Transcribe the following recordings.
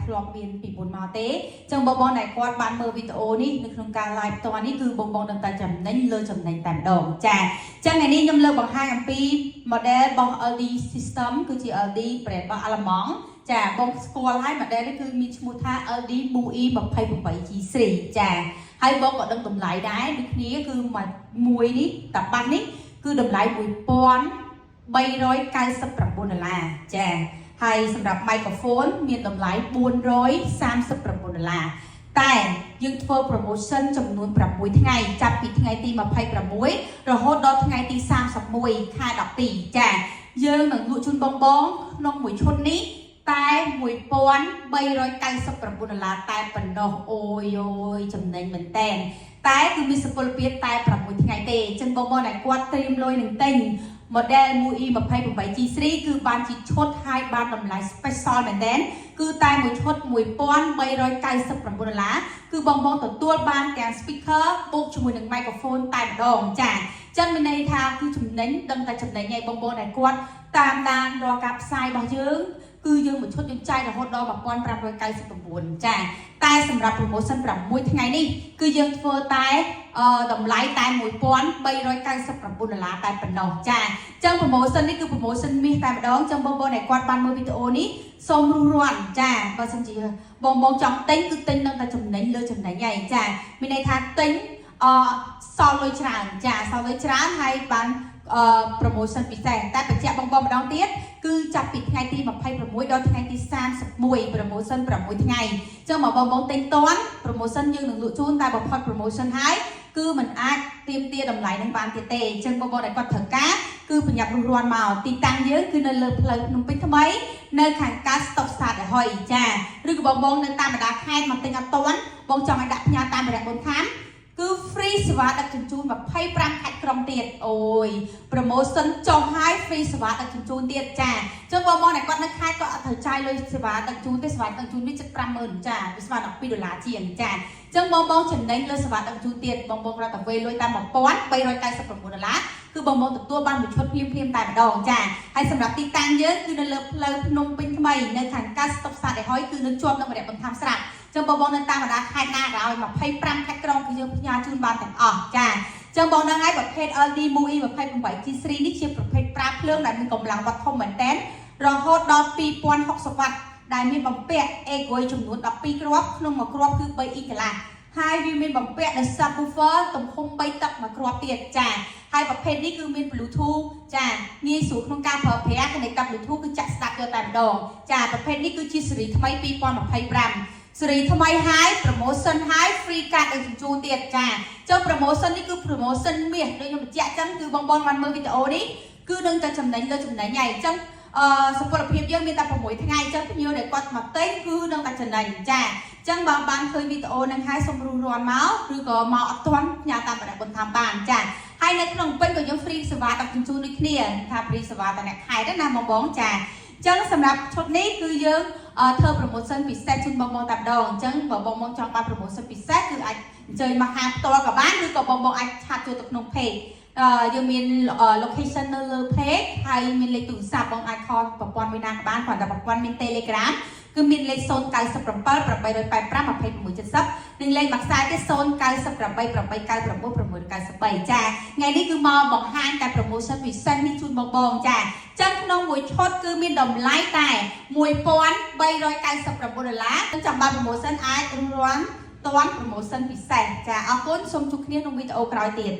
ធ្លាប់មានពីមុនមកទេចឹងបងបងដែលគាត់បានមើលវីដេអូនេះនៅក្នុងការ live ផ្ទាល់នេះគឺបងបងនឹងតែចំណេញលើចំណេញតែម្ដងចាចឹងថ្ងៃនេះខ្ញុំលើកបង្ហាញអំពី model របស់ LD system គឺជា LD brand របស់អាល្លឺម៉ង់ចាបងស្គាល់ហើយ model នេះគឺមានឈ្មោះថា LD MUI 28 G3 ចាហើយបងក៏ដឹងតម្លៃដែរដូចគ្នាគឺមួយនេះតាបាសនេះគឺតម្លៃ1399ដុល្លារចាហើយសម្រាប់ microphone មានតម្លៃ439ដុល្លារតែយើងធ្វើ promotion ចំនួន6ថ្ងៃចាប់ពីថ្ងៃទី26រហូតដល់ថ្ងៃទី31ខែ12ចាយើងនឹងលក់ជូនបងបងក្នុងមួយឈុតនេះតែ1399ដុល្លារតែប៉ុណ្ណោះអូយអូយចំណេញមែនតែនតែគឺមានសុពលភាពតែ6ថ្ងៃទេអញ្ចឹងបងបងដែលគាត់ត្រៀមលុយនឹងទិញ model MUI 28 G3 គឺបានជាឈុតហើយបានតម្លៃ special មែនទែនគឺតែមួយឈុត1399ដុល្លារគឺបងបងទទួលបានទាំង speaker បូកជាមួយនឹង microphone តែម្ដងចាចឹងមានន័យថាគឺចំណេញដឹងតែចំណេញហើយបងបងដែលគាត់តាមដានរាល់ការផ្សាយរបស់យើងគឺយើងមួយឈុតយើងចាយរហូតដល់1599ចាតែសម្រាប់ promotion 6ថ្ងៃនេះគឺយើងធ្វើតែតម្លៃតែ1399ដុល្លារតែប៉ុណ្ណោះចាចឹង promotion នេះគឺ promotion មាសតែម្ដងចឹងបងប្អូនដែលគាត់បានមើលវីដេអូនេះសូមរុះរាន់ចាបើសិនជាបងបងចង់ទិញគឺទិញនឹងតែចំណេញលើចំណេញហើយចាមានន័យថាទិញអសល់លុយច្រើនចាសល់លុយច្រើនហើយបានអឺ promotion ពិសេសតែបញ្ជាក់បងបងម្ដងទៀតគឺចាប់ពីថ្ងៃទី26ដល់ថ្ងៃទី31 promotion 6ថ្ងៃអញ្ចឹងបើបងបងទិញតាន់ promotion យើងនឹងលក់ជូនតែបើផុត promotion ហើយគឺมันអាចទៀមទាតម្លៃនឹងបានទៀតទេអញ្ចឹងបងបងដែលគាត់ត្រូវការគឺប្រញាប់រុះរាន់មកទីតាំងយើងគឺនៅលើផ្លូវភ្នំពេញថ្មីនៅខាងកើតស្តុបស្ថាតហុយចាឬក៏បងបងនៅតាមបណ្ដាខេត្តមកទិញអត់ទាន់បងចង់ឲ្យដាក់ផ្ញើតាមរយៈបុណ្យខាំគឺ free សេវាដឹកជញ្ជូន25ខេត្តក្រុងទៀតអូយ promotion ចុះហើយ free សេវាដឹកជញ្ជូនទៀតចាអញ្ចឹងបងបងដែលគាត់នៅខេត្តគាត់អត់ត្រូវចាយលុយសេវាដឹកជញ្ជូនទេសេវាដឹកជញ្ជូននេះជិត50000ចាវាស្មើ12ដុល្លារជាងចាអញ្ចឹងបងបងចំណេញលើសេវាដឹកជញ្ជូនទៀតបងបងរត់តែវេលុយតាម1399ដុល្លារគឺបងបងទទួលបានមួយឈុតភ្លាមភ្លាមតែម្ដងចាហើយសម្រាប់ទីតាំងយើងគឺនៅលើផ្លូវភ្នំពេញថ្មីនៅខាងកើតស្តុបស្ថាតហុយគឺនៅជាប់នឹងវរៈបន្ថែមស្រាប់ចឹងបងបងនៅតាមបណ្ដាខេត្តណាក៏ដោយ25ខេត្តក្រុងគឺយើងផ្ញើជូនបានទាំងអស់ចាចឹងបងនឹងហើយប្រភេទ LD MUI 28 G3 នេះជាប្រភេទប្រើភ្លើងដែលមានកម្លាំងវ៉ាត់ធំមែនទែនរហូតដល់2060វ៉ាត់ដែលមានបំពាក់ aiguille ចំនួន12គ្រាប់ក្នុងមួយគ្រាប់គឺ3អ៊ីកន្លះហើយវាមានបំពាក់នៅ subwoofer ទំហំ3ទឹកមួយគ្រាប់ទៀតចាហើយប្រភេទនេះគឺមាន Bluetooth ចាងាយស្រួលក្នុងការប្រើប្រាស់ connect กับ Bluetooth គឺចាក់ស្ដាប់យកតែម្ដងចាប្រភេទនេះគឺជាស៊េរីថ្មី2025ស៊េរីថ្មីហើយ promotion ហើយ free ការដឹកជញ្ជូនទៀតចាចុះ promotion នេះគឺ promotion មាសដូចខ្ញុំបញ្ជាក់ចឹងគឺបងបងបានមើលវីដេអូនេះគឺនឹងតែចំណេញលើចំណេញហើយអញ្ចឹងអឺសុពលភាពយើងមានតែ6ថ្ងៃអញ្ចឹងភ្ញៀវដែលគាត់មកទិញគឺនឹងតែចំណេញចាអញ្ចឹងបើបានឃើញវីដេអូនឹងហើយសូមរុះរាន់មកឬក៏មកអត់ទាន់ផ្ញើតាមបណ្ដាបុណ្យតាមបានចាហើយនៅក្នុងពេញក៏យើង free សេវាដឹកជញ្ជូនដូចគ្នាថា free សេវាតែអ្នកខេត្តណាបងបងចាអញ្ចឹងសម្រាប់ឈុតនេះគឺយើងធ្វើ promotion ពិសេសជូនបងបងតែម្ដងអញ្ចឹងបើបងបងចង់បាន promotion ពិសេសគឺអាចអញ្ជើញមកហាងផ្ទាល់ក៏បានឬក៏បងបងអាច chat ចូលទៅក្នុង page យើងមាន location នៅលើ page ហើយមានលេខទូរស័ព្ទបងអាច call ប្រព័ន្ធមួយណាក៏បានគ្រាន់តែប្រព័ន្ធមាន Telegram គឺមានលេខ097 885 2670និងលេខមួយខ្សែទៀត098 899 693ចាថ្ងៃនេះគឺមកបង្ហាញតែ promotion ពិសេសនេះជូនបងបងចាចឹងក្នុងមួយឈុតគឺមានតម្លៃតែ1399ដុល្លារចង់បាន promotion អាចរុះរាន់តាន់ promotion ពិសេសចាអរគុណសូមជួបគ្នាក្នុងវីដេអូក្រោយទៀត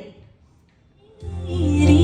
Iri.